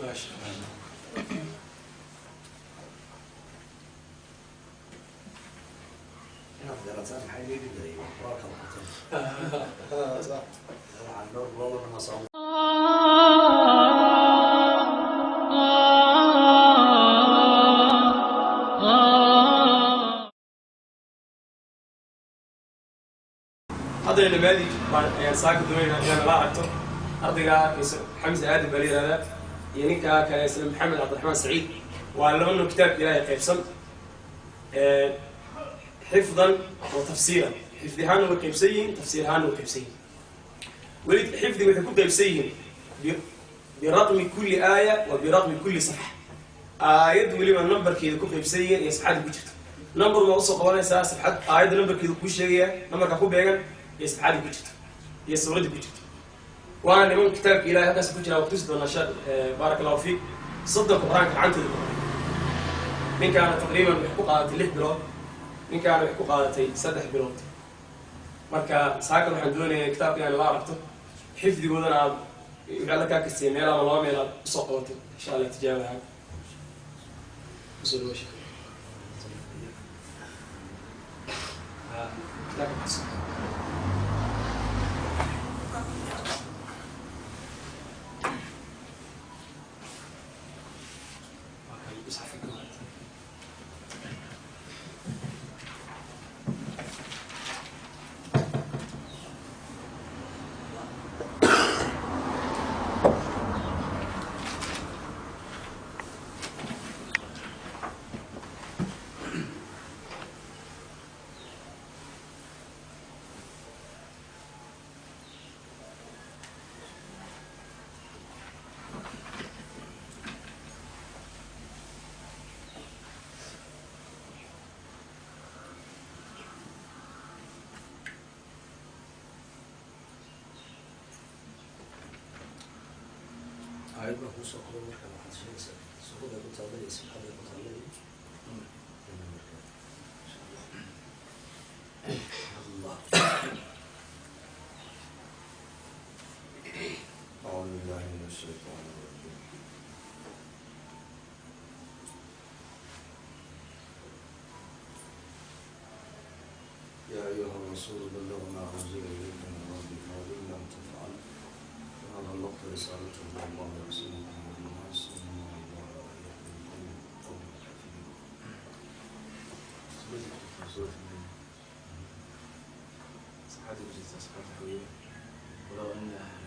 Maasha Allah. Inaad garataan maxay leegi jiray qoraalka la qortay. Sax. Waxaan dhowr bilood oo soo Haddana namaadij baan ayaan saaka doonaynaa inaan la aragto ardayga arkayso, Xamse Aadam baa la yihahdaa, iyo ninkaa kale isla Maxamed Cabdiraxmaan Saciid. Waa laba nin kitaabka Ilaahay qaybsan xifdan wa tafsiiran. Xifdi ahaanna way qaybsan yihiin, tafsiir ahaanna way qaybsan yihiin. Weli xifdiga waxay ku qaybsan yihiin biraqmi kulli aaya wa biraqmi kulli safxa. Aayad weliba numberkeeda ku qaybsan yihiin iyo safxadda ku jirto. Number baa usoo qabanaysaa, safxad aayadda numberkeeda kuu sheegaya, numberka ku beegan iyo safxadda ku jirto iyo suuradda ku jirto. Waana niman kitaabka Ilahay halkaas ku jira. Waa kutusi doonaa sha, baaraka Allahu fiik. 30-ka Qur-aanka gacantooda ku qoray. Ninkaana taqriiban waxay ku qaadatay 6 bilood, ninkaana waxay ku qaadatay 3 bilood. Marka saakan waxaan doonayaa kitaabka inaan la aragto, xifdigoodana aad wixii Alla kaa kasiya meel ama laba meel aad usoo qabatay, insha Allah. Tijaaba ahaan usoo dhawo, sheekh. Ha, kitaabka baxso. Waa kan musxafka koowaad. Aayad baa kuu soo qoray. Marka waxaad sheegaysaa suurada ku taallay iyo safxada ku taallay iyo numberkeeda, insha Allah. Allah. أعوذ بالله من الشيطان الرجيم. يا أيها الرسول بلغ ما أنزل إليك من ربك، وإن لم تفعل فما بلغت رسالته، والله يعصمك من الناس، إن الله لا يهدي القوم الكافرين. سورة النجم، صفحات الجزء، صفحات الحوية. ولو أن أهل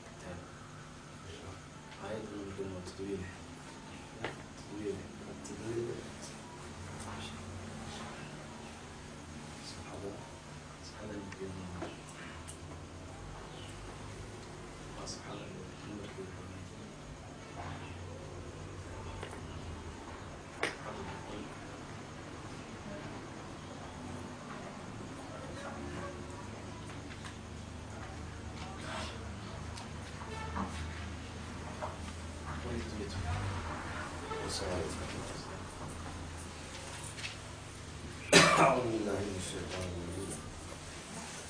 الكتاب، آية من الكلمة تطويل تطويل. التدوير صفحة صفحة الكلمة، صفحة نمبر كده، صفحة البقول. والصلاة. أعوذ بالله من الشيطان الرجيم.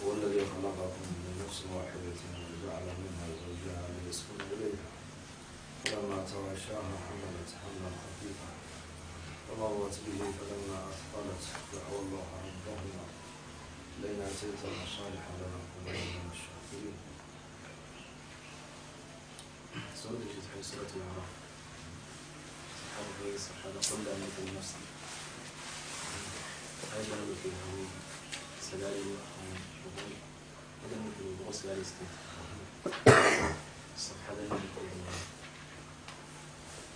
هو الذي خلقكم من نفس واحدة وجعل منها زوجها ليسكن إليها، فلما تغشاها حملت حملا خفيفا فمرت به، فلما أثقلت دعوا الله ربهما لئن آتيتنا صالحا لنكونن من الشاكرين. سورة الفتح، سورة الأعراف، صفحة هي صفحة قل لا أملك لنفسي. آية نمبر هوي سجالي بقول هذا نمبر بقول سجالي ستة. صفحة نمبر،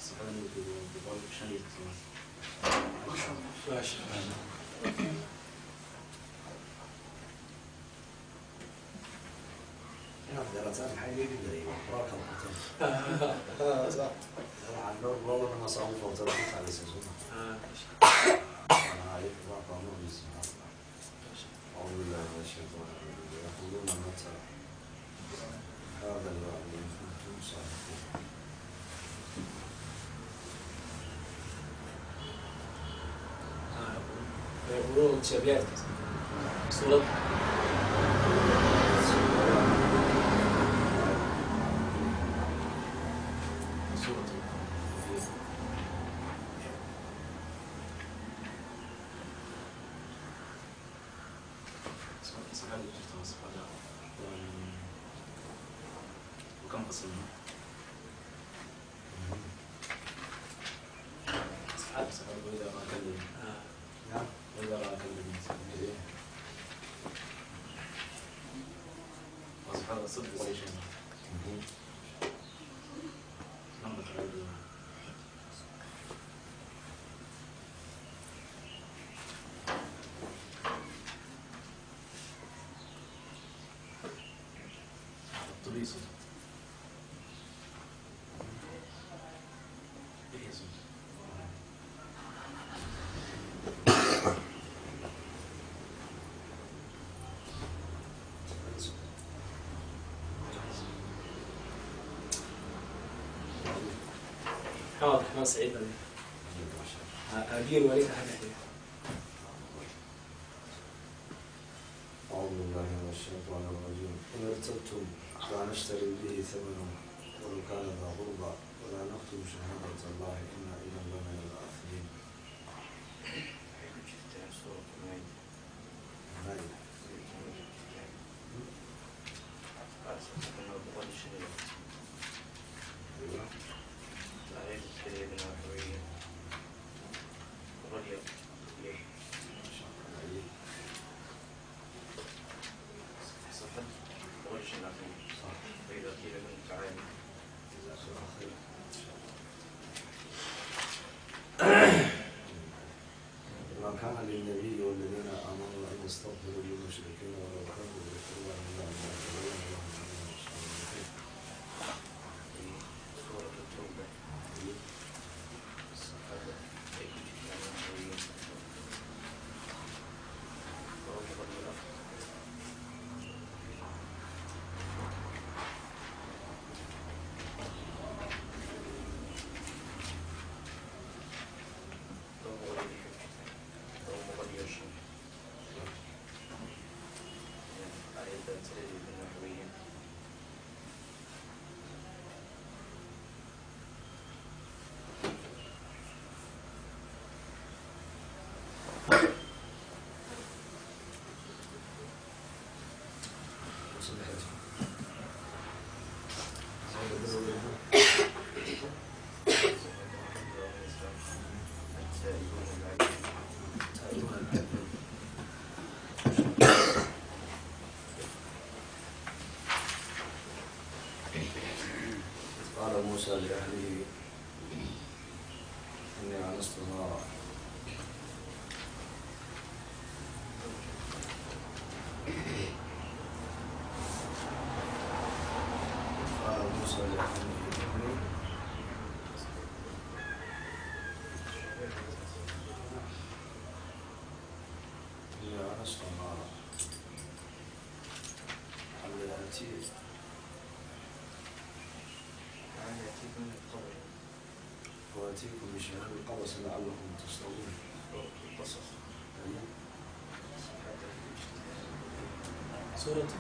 صفحة نمبر بقول 15. Maasha Allah. Inaad garataan maxay leegi jiray qoraalka la qortay. Sax. Waxaan dhowr bilood oo soo qortay ku taalaysa soo aayad waa qaanuun. أعوذ بالله من الشيطان الرجيم. يقولون متى هذا الوعد إن كنتم صادقين. ويقولون متشابهات سورة سورة الأنبياء. صفحة جرتها صفحة وكم فصلنا؟ صفحة صفحة وإذا رأك الذين نعم وإذا رأك الذين وصفحة صدق قريش نمبر طبيعي محمد الرحمن سعيد أبين وليك حاجة. أعوذ بالله من الشيطان الرجيم. إن ارتبتم لا نشتري به ثمنا ولو كان ذا قربى ولا نكتم شهادة الله إنا إذا لمن الآثمين. المائدة. أيوة. ما كان للنبي والذين آمنوا أن يستغفروا للمشركين ولو كانوا أولي قربى من بعد ما تبين لهم أنهم أصحاب الجحيم. سورة التوبة. قال موسى لأهله إني آنست نارا. قال موسى لأهله إني آنست نارا وآتيكم بشهاب قبس لعلكم تصطلون. القصص. سورة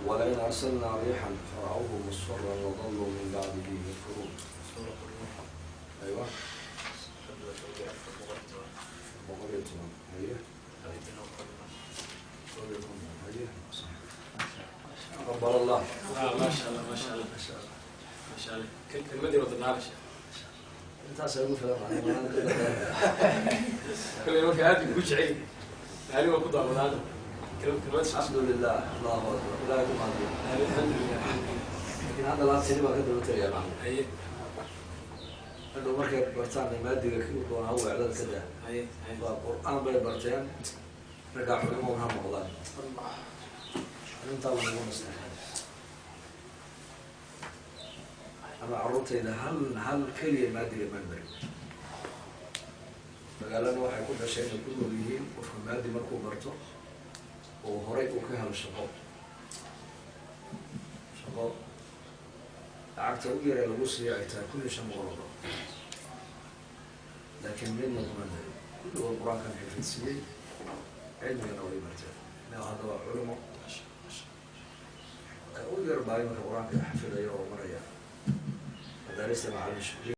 ولئن أرسلنا ريحا فرأوه مصفرا وظلوا من بعده يكفرون. سورة النوح. أيوة. قبل الله. ما شاء الله ما شاء الله ما شاء الله ما شاء الله. كلمتي وضعها شيخ. انت سأقول فلان كل يوم في هذه وجعي يعني ما كنت أقول هذا كلمات. الحمد لله الله أكبر لا يكون هذا الحمد لله. لكن هذا لا تسلم كده وتري معه. أيه. هذا مركب برتان مادي كيو دون هو على كده. أيه. فالقرآن بين برتان رجع حلمهم هم والله. أنت الله مستحيل. أنا عرضت إلى هل كلية مادي من بري. مقالنا waxay ku dhashay inay ku nool yihiin qofka maadi markuu barto oo horay uu ka helo shaqo shaqo lacagta ugu yaree lagu siiyo ay tahay 1500 oo dollar, laakiin midna kuma darin. Kulligood Qur-aankan xifidsiiyey, cilmigana way barteen. Meel hadda waa culimo. Ka ugu yar baa iminka Qur-aanka xafidaya oo maraya madaarista Macalin Shukri.